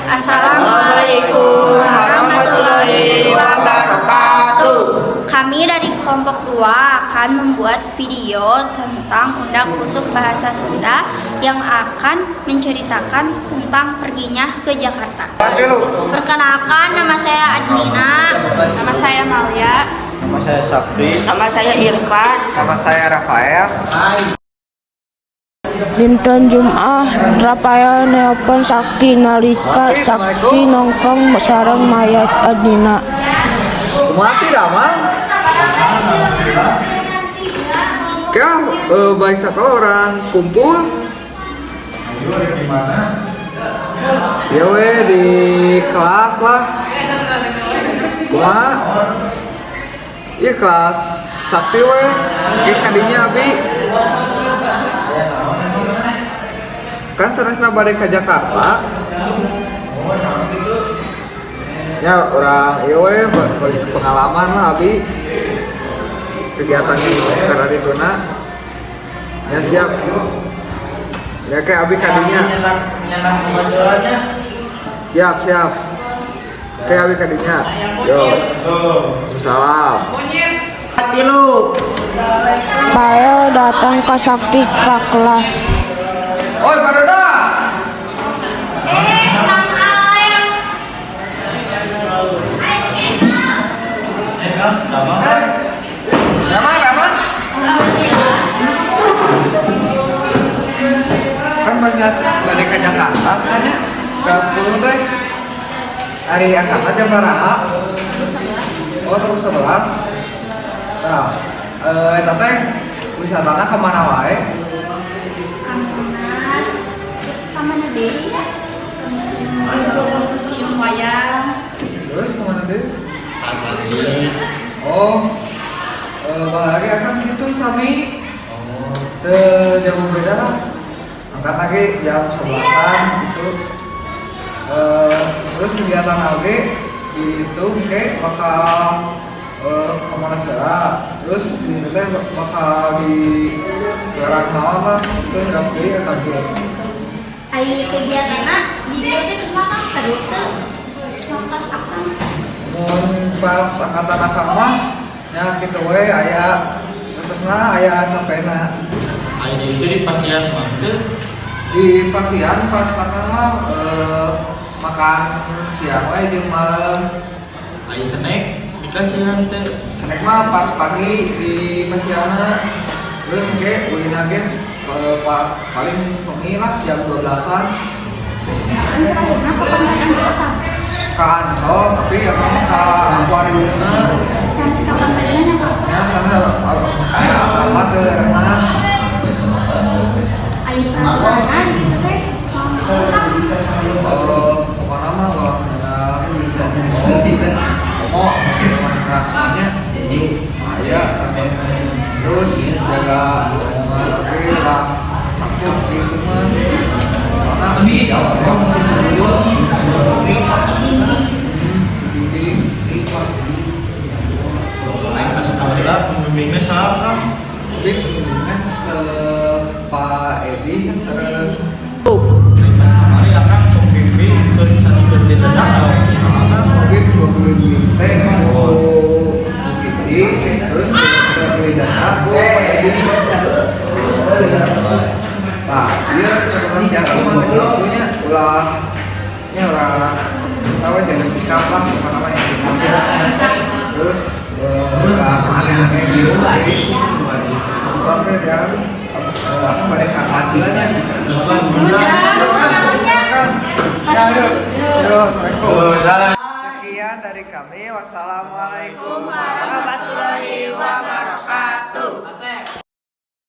Assalamualaikum warahmatullahi wabarakatuh. Kami dari kelompok 2 akan membuat video tentang undak usuk bahasa Sunda yang akan menceritakan tentang perginya ke Jakarta. Dulu. Perkenalkan, nama saya Adnina. Nama saya Malia. Nama saya Sakti. Nama saya Irfan. Nama saya Rafael. Dinten Jumaah, Rafael nelpon Sakti nalika Sakti nongkrong sareng Maya Adnina. Kumaha tidak, Mang? Kah, baik sekolah orang kumpul. Ya we di kelas lah. Kumaha? Iya kelas Sakti we. Ge kadinya abi. Kan sanesna bade ka Jakarta. Ya orang ieu we bagi pengalaman lah abi. Kegiatannya karena dituna. Ya siap. Ya kayak abi kadinya. Siap, siap. Kayak abi kadinya. Yo. Salam. Tilu. Rafael datang ka Sakti ka kelas. Oi, barudak. Kang Aeng. Ramang, Ramang. Kan balik ke Jakarta sebenarnya kelas 10 teh. Hari angkatan jam berapa? Oh, terus 11. Nah, eta teh wisatana kemana wae? Ka Monas, terus ka mana deui ya? Ke museum, Museum wayang. Terus kemana deui? Oh, balik lagi akan gitu sami. Teu jauh beda lah. Angkat lagi jam 11-an gitu. Terus kegiatan oge di itu kayak bakal kemana segala. Terus di itu teh bakal di gelar naon lah itu nggak beli atau gitu. Ai kegiatanna di dieu teh kumaha, Kang? Seru teu? Contos akang. Mun pas angkatan akang mah nya kitu we aya resepna aya capena. Ayo itu di pasian mah teu. Di pasian pas akang mah makan siang we jeung malam. Ayo snack dikasihan teh. Snack mah pas pagi di pasiana. Terus ge ulina ge paling wengi lah jam 12-an. Kan terakhirna ke Pantai Ancol sampai. Ka Ancol tapi akang mah ka akuariumna. Sanes ka pantainya nya, Kang. Ya sana akang mah teu renang. Ai peraturan gitu teh. Kang. Oh, pokoknya mah ulah komo minuman keras semuanya bahaya. Terus jaga omongan oke lah cakep gitu mah karena jauh ya masih sebelum bimbing. Aing pas baheula pembimbingna saha, Kang? Tapi pembimbingnya Pak Edi sering. Aing pas kamari akang pembimbing terus sanikeun dinten saha Kang? Covid pembimbing teh ku Kiki, terus beli data ku Pak Edi. Nah, iya catatan tiap mah itunya ulah nya ulah tahu jaga sikap lah apa namanya terus ulah aneh-aneh gitu. Jadi terus ya apa pada kasasilannya kan ya. Ayo, yo, assalamualaikum. Sekian dari kami, wassalamualaikum Warahmatullahi wabarakatuh.